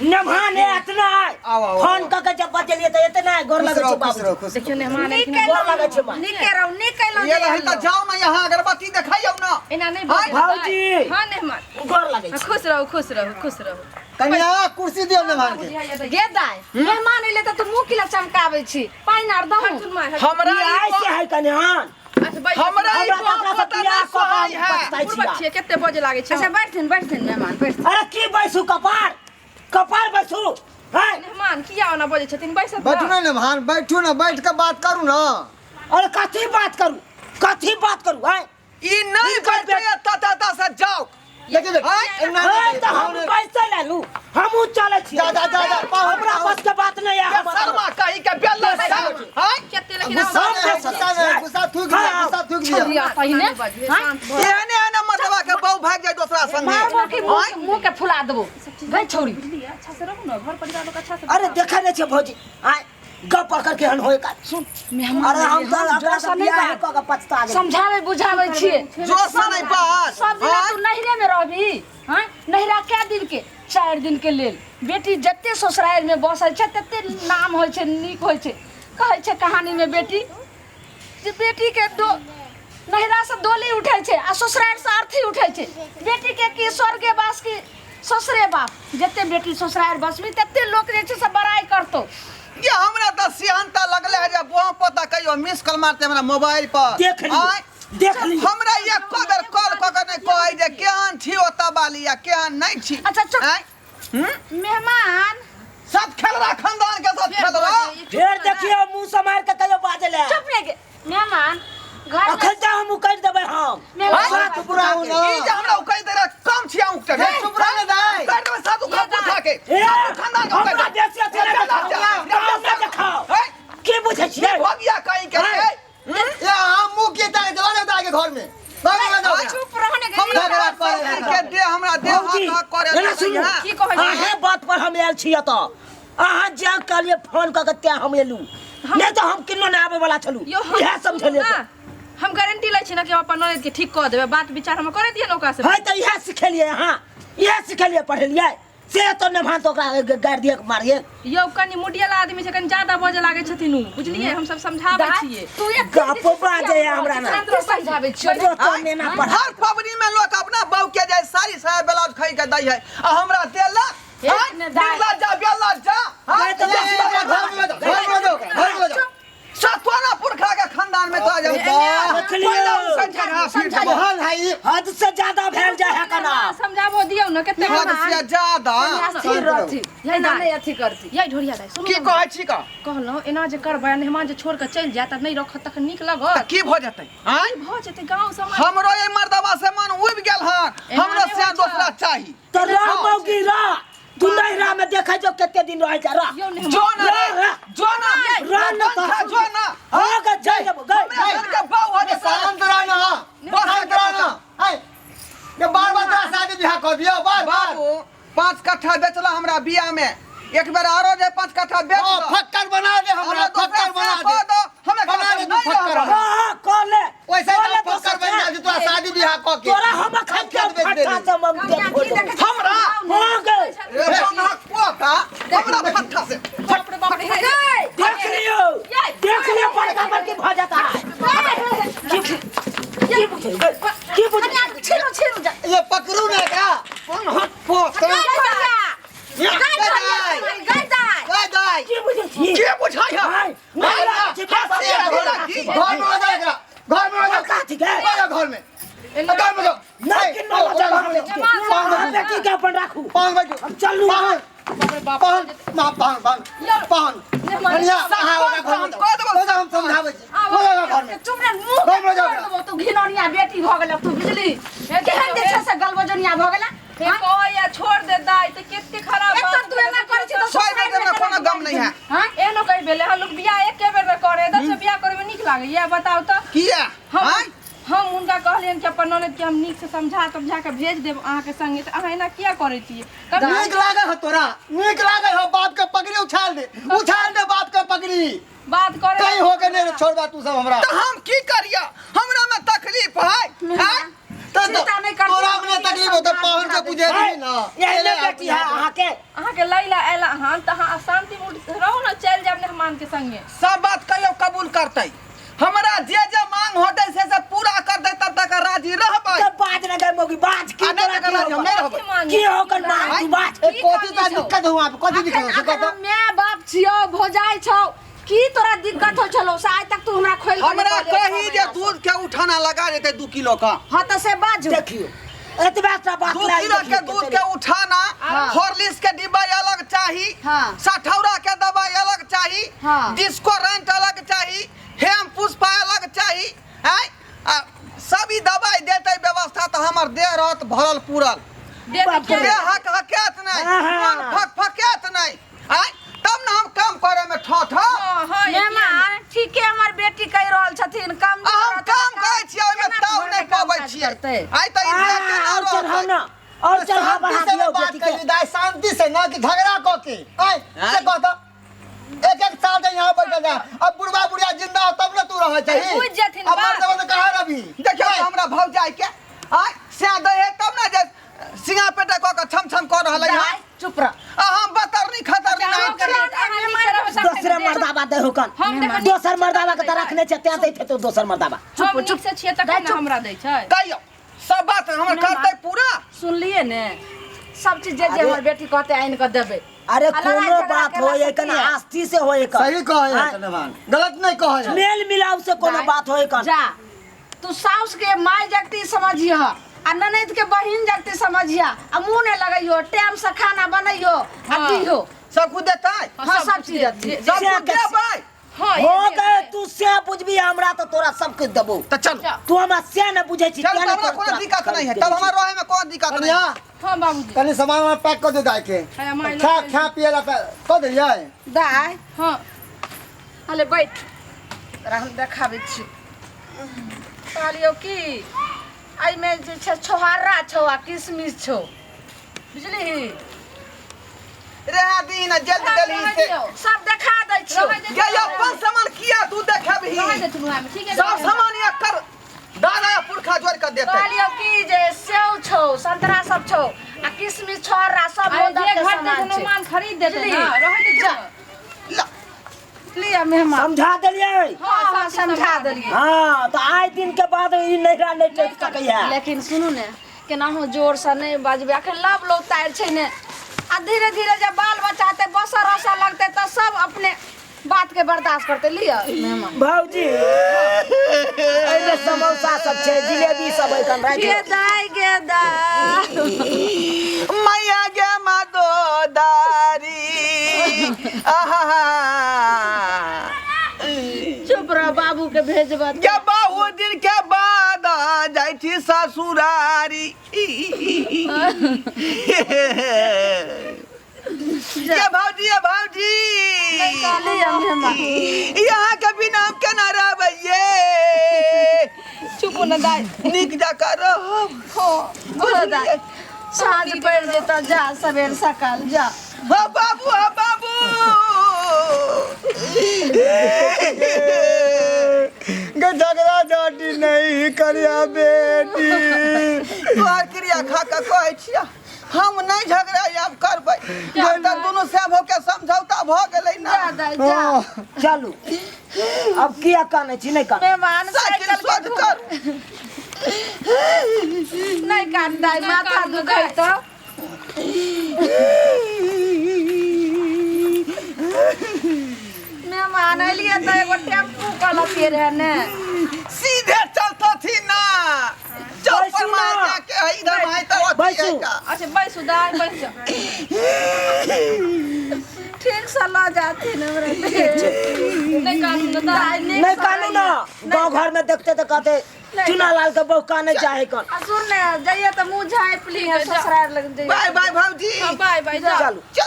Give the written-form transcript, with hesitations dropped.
नमहान है इतना है आओ, आओ, फोन आओ। क के जब बजलिए त इतना है गोर खुश लगै रहो छै खुश बाबू रहो खुश देखियौ रहो। मेहमान नीक एलखिन गोर लगै छै माँ। नीक केलहुँ नीक केलहुँ ये जे रही त एलहुँ। जाओ ना यहाँ अगरबत्ती देखाइयौ ना एना नहि आय, बजै भौजी। हां मेहमान गोर लगै छै खुश रहू खुश रहू खुश रहू कनिया कुर्सी दियौ मेहमान के गे दाय मेहमान एले तऽ तू मुँह किला चमकाबै छी पानि आर दहु हटुन माय हट हमरा ई ई आइ से है कन्यान अच्छा बैठ हमरा ई हमरा तऽ बाप अपना पता बियाह नहीं कऽ कऽ सोहाई है पछताइ बुढ़बा छियै। छियै कते बजे लागै छै अच्छा बैठथिन बैठथिन मेहमान बैठथिन अरे की बैसू कपार कपार बैसू है मेहमान किया ओना बजै छथिन बैसत बैठू ना मेहमान बैठू ना बैठ के बात करू ना अरे कथी बात करू कथी बात करू है ई नहीं ई कर बैठे ता ता से जाओ देखिए देख आय, एना है नहीं तऽ हम कैसे लेलू हमहूँ चलै छी जा, जा, जा, जा, पाहुन, हमरा पाहुन। बस के बात नहीं है ये हमर। शर्मा कहीं के बेल से हां कते लेकिन गुस्सा नहीं है गुस्सा नहीं है, गुस्सा थूक दिया गुस्सा थूक दिया दिया पहिने एहने एहने मर्दबा के बहु भाग जाए दोसरा संगे मारबो कि मुँह मुँह के फुला देबो गई छौरी बुझलियै अच्छा से रहू ने घर परिवार लोक अच्छा से अरे देखै नहीं छियै भौजी आय गप पकड़ के हन होए का सुन मेहमान अरे हम तऽ जोर अपना से से नहीं बियाह बात कऽ के पछता गेली समझावे बुझावे छियै जोर से नहीं बात सब दिन आय, तू नहिरे में रहबी हाँ नहिरा कै दिन के 4 दिन के लेल बेटी जते ससुराल में बसै छै तते नाम होइ छै नीक होइ छै कहै छै कहानी में बेटी जे बेटी के दो नहिरा से डोली उठै छै आ ससुराल से अर्थी उठै छै बेटी के की स्वर्गे बास की ससुरे बाप जते बेटी ससुराल बसबी तते लोक जे छै से बड़ाई करतौ ये हमरा तऽ सिहनता लगले है जे बुआ पोता कहियो मिस कॉल मारते हमरा मोबाइल पर देख ली आय, देख ली हमरा एको बेर कॉल कऽ के नहि कहै जे केहन छी ओतऽ बाली आ केहन नहि छी अच्छा, चुप। आय, हम्म? मेहमान सब खेलरा खानदान के साथ खेलरा फेर देखियो मुंह समार के कहियो बाजले चुप रह गे मेहमान घर में अखन तऽ हम उकैर देबै हम मेहमान सात चुप रहू ना ई जे हमरा उकैर दे रहा कम छी उकटे चुप रह ना दाई कर देबै साधु खा उठा के ए, साधु खानदान के उकैर हमरा दे। बेसी अथी नहि देखाउ। गाँव नहि देखाउ। है? की बुझै छियै भऽ गया कहीं के है? ये हम मुंह के ताके चला जाओ के घर में भाग लगा जाओ चुप रहने के हमरा झगड़ा करे शरीर के दे हमरा दे भौजी, हाथ हाथ करे एना सुनू। हाँ। की कहै छी? अहें बात पर हम आयल छी एतऽ अहाँ जे कहलियै फोन कऽ के तें हम एलू नहि तऽ हम किन्नो नहि आबै वाला छलू यौ हम इएह समझलियै ना, हम गारंटी लै छी ना कि हम अपन ननद के ठीक कऽ देबै बात विचार हम करे दियै ने ओकरा से है तऽ इएह सिखेलियै अहाँ इएह सिखेलियै पढ़ेलियै से तो नहि तो ओकरा गारि दिए मारिए यौ कनि मुडियल आदमी छै कनि ज्यादा बजऽ लागै छथिन उ बुझलियै हम सब समझाबै छियै तू एक गप बाजै हमरा ना की समझाबै छियै जो तो नेना पढ़ा हर पबनी में लोग अपना बहू के जाय साड़ी साया ब्लाउज खरीद के दै है आ हमरा देलक एक ने दाय। बिरला जा बेला जा हाँ? नहीं तो ए, ए, ए, घर में ले जाओ, घर में ले जाओ, घर में ले जाओ। सतवाना पुरखा के खानदान में तो आ जाओ वाह, देखलियौ। बहन है ई। हद से ज्यादा भेल जाय है कना समझाबो दियौ ने कते हद से ज्यादा स्थिर रहथि एना नहि अथी करती यही ढोरिया दाइ सुनू की ने। कहै छी का कहलहुँ एना जे करबै आ मेहमान जे छोड़ के चलि जायत आ नहि रखत तखन नीक तऽ लगत की भऽ जेतै आँय भऽ जेतै गाँव समाज हमरो एहि मर्दबा से मन उबि गेल हन एना हमरो नहि से होइ छै। दोसरा चाही तो रह मौगी रह तू नहीं रह में देखै जो कते दिन रह जा रह यौ मेहमान जो ना रह, रे, रह। जो ना रह ना तो। पंखा जो ना हाँ गे जाय जब गए हमरा घर के बाऊ हो जेतै शांत रह ना शांत रह ना है ये बार बार तोरा शादी बियाह कर दियो बार बार बाबू 5 कट्ठा बेचला हमरा बियाह में एक बेर आरो जे 5 कट्ठा बेच हाँ, दो फक्कर बना दे हमरा हमरा फक्कर दोसरा बना से दे कह दो हमें बना दे तू नहीं फक्कर रहब। हमरा। हाँ कह ले वैसे कह ले ही फक्कर बन जा तोरा शादी बियाह क के तोरा हम अखन के खेत बेच फट्टा देली। से मम के कनिया की देखै छी? हमरा? हो गए रे बन्हा कोता हमरा फट्ठा से बाप रे बाप रे हे गई देख लियो देख लियो बड़का बड़की भऽ जाता है की की बुझे की बुझे कनिया छिनु छिनु जा ये पकड़ू ना का बन्हा पोता गई दाई गई दाई गई दाई की बुझे छी के बुझाइ है हाय नहीं लागे छी हंसी आ घर में ले जाओ एकरा घर में ले जाओ का ठीक है ले जाओ घर में घर में जाओ नहीं कि न लजा हम पाँच बेटी के अपन राखू पाँच बैठो हम चलू पाँच पाँच माँ पाँच पाँच पाँच कनिया अहाँ ओकरा घर में जाओ ले जाओ हम समझाबै छी ले जाओ घर में चुप रे मुंह घर में जाओ। के देबो तू घिनौनिया बेटी भऽ गेल तू बुझली केहन जे छै से गलबजनिया भऽ गेला हे कहैया छोड़ दे दाइ तऽ कते खराब एक तऽ तू एना करै छी तऽ छोड़ दे देमे कोनो गम नहीं है हाँ एहनो कहि भेलै हम लोग बियाह एके बेर में करे 10 बियाह करे में नीक लागैया बताउ तऽ किया हम आँय हम हुनका कहलियनि कि अपन ननद के हम नीक से समझा तमझा के भेज देब अहाँके संगे तऽ अहाँ एना किया करै छियै कभी नीक लागे हो तोरा नीक लागे हो बाप के पगड़ी उछाल दे उछाल दे बाप के पगड़ी बात करे कहीं हो के नहीं छोड़बा तू सब हमरा तऽ हम की करिया हमरा में तकलीफ है आँय? चिंता नहीं करथिन। तोरा अपने तकलीफ होता पाहुन के बुझे नहीं ना। एहने बेटी है अहाँके। अहाँके लैला आयला हन तऽ अहाँ शांति मूड रहू ने, चलि जायब मेहमान के संगे। सब बात कहियो कबूल करतै, हमरा जे जे मांग होतै से से पूरा करतै, तब तक राजी रहबै। तऽ बाज न गए मोगी, बाज की आ नहि तोरा तकर की राजी हम होकर? नहि रहबै। कथी मांगे? की होकर मांग तू बाज? ए, कथी ता दिक्कत हुआ आप, कथी दिक्कत हो से अखन कहता? हम माय बाप छियौ, भौजाइ छौ, की तोरा दिक्कत हो छलौ से आइ तक तू हमरा खोलि कऽ हमरा नहि कहलियै कही छौ जे महीना से। दूध के उठाना लगा देतै 2 किलो का। हाँ तऽ से बाजू। देखियो एतबा टा बात 2 लाइ किलो के देखियो दूध के उठाना, हॉर्लिक्स के डिब्बा अलग चाही, हाँ। सठौरा के दवाई अलग चाही, हाँ। डिस्को रेंट अलग चाही, हेम पुष्पा अलग चाही, आँय? आ सब ई दवाई देतै व्यवस्था तऽ हमर देह रहत भरल पूरल, देह तऽ किया देह हक हकेत नहि, हाँ। मन फक फकेत नहि, आँय? तब ने हम काम करे में ठो ठो। हाँ, हाँ, ये किया मेहमान ठीके हमर बेटी कहि रहल छथिन, कम आ हम काम करै छियै, ओहिमे केना ताव घरमे नहि काम पबै काज छियै। करतै? आइ तऽ ई देह केना और चढ़ाउ रहतै? ना, और चढ़ा बढ़ा शांति से दियौ ना बात बेटी के। करी दाई, शांति से ना कि झगड़ा कऽ के। आय से कहता एक एक साल से यहाँ बैठल जा, अब बुढ़वा बुढ़िया जिंदा हो तब ना तू रह चाही। बुझि जेथिन अब मर बात। जेबो तऽ कहाँ रहबी? देखियौ तऽ हमरा भौजाइ के आइ सएह दै है तब ने जे सिंगा पेटा कऽ के छम छम कऽ रहलै हँ। दाइ, चुप रह। आ हम बतरनी खतरनी अहाँ नहीं करी। नीक से रहबै तखन दोसरे देब। मर्दाबा दे होकन, हम देखनी दोसर मर्दाबा के तऽ रखने छै, तें दैत हेतौ दोसर मर्दाबा। हम नीक से छियै तखन ने हमरा दै छै। कहियौ सब बात हमर करतै पूरा। सुनलियै ने सब चीज जे जे हमर बेटी कहते आनि कऽ देबै। अरे आ लड़ाई कोनो झगड़ा बात केला होय से कन की है? आस्ती से होय कन। सही कहै है आँय? मेहमान, गलत नहीं कहै है। मेल मिलाप से कोनो दाइ, बात होय कन। जा तू साउस के माय जगती समझिह आ ननैद के बहिन जगती समझिह, आ मुँह नहीं लगैयो, टाइम से खाना बनैयो आ हाँ। दिहो। सब कुछ देतै? हाँ, सब चीज देतै। सब कुछ देबै? हाँ, हो ये गए तू से बुझबी हमरा तो तोरा सब कुछ देबो। तऽ चलू। तू हमरा से न बुझै छी, चल, तें तब ने हमरा तोरा कोनो दिक्कत खरीद नहीं है, के तब दै छी। हमरा रहे में कोनो दिक्कत नहीं। कनिया, हाँ बाबूजी। कनी सामान वामान पैक कर दे दाई के। है, माय खा लोग- खा पिए ला कऽ दैयै। दाइ। हाँ। हले बैठ, तोरा हम देखाबै छी। कहलियौ कि एहिमे जे छै छोहारा छौ आ किशमिश छौ, बुझलिही? रहा दीन जल्दी देलही से। सब देखा दै छियौ। रहै दे। गे अपन सामान किया तू देखेबही? रहै दे तुनु आमे, ठीक है? सब सामान एकर दादा या पुरखा जोड़ के देतै। कहलियौ कि जे सेव छौ, संतरा सब छौ आ किशमिश छोहारा सब अरे मोदक जे के घर सामान देतै छै। मान खरीद देतै बुझलिही? ना, रहै दे जा। तुनु। ला। लिअ मेहमान। समझा देलियै? हाँ, हाँ, समझा देलियै। हाँ तऽ आइ दिन के बाद ई नैहरा नहि टपि सकैया। लेकिन सुनू ने, केनाहु जोरसँ नहि बजबै, अखन लव लोग तारि छै ने, आ धीरे धीरे जब बाल बच्चा हेतै, बसर रसऽ लगतै तऽ सब अपने बात के बर्दाश्त करतै। लिअ मेहमान। भौजी एहिमे समोसा सब छै, जिलेबी सब एखन राखि गे दाइ, गे दाइ। मैया गे मदोदारी। आहा। चुप रह, बाबू के भेजब। गे बहुत दिन के बाद जाइ छी ससुरारी। ये भौजी, ये भौजी। लिअ मेहमान। यहाँ के बिना हम केना रहबै ये? चुप न दाइ। नीक जकाँ रहब। हो दाइ, साँझ पड़ि जेतऽ, जा सबेर सकाल जा। हाँ बाबू, हाँ बाबू। गे झगड़ा झाटी नहीं करिया बेटी। तोहर क्रिया खा के कहै छियै हम नहीं झगड़ा आब करबै। आब तऽ दुनू सेब होके समझौता भऽ गेलै ना। जा दाइ, जा। चलू अब किया कानै छी? नहि कान। मेहमान साइकिल साइकिल के सोझ कर। नहीं कान दाइ, नहि माथा कानू दुखै दाइ। तऽ। मेहमान एलियै तऽ एगो टेम्पू कहलकै रहे ने। सीधे चलतथि ना, चौक पर बैसू ना। मार जाके है इधर है तऽ ओथी बैसू। है का। अच्छा बैसू दाइ, बैस जाउ। ठीक से लऽ जाथिन हमरा। नहि कानू न दाइ। दाइ नीक नहि से कानू ना, गाँव घर में देखते तऽ कहते चुना लाल के बहू काने चाहे कन। आ सुन ने, जइए तऽ मुँह झाँपि लिहे, ससुरारि लग जइए। बाय बाय भौजी। हाँ, बाय बाय जाउ। चलू। चल।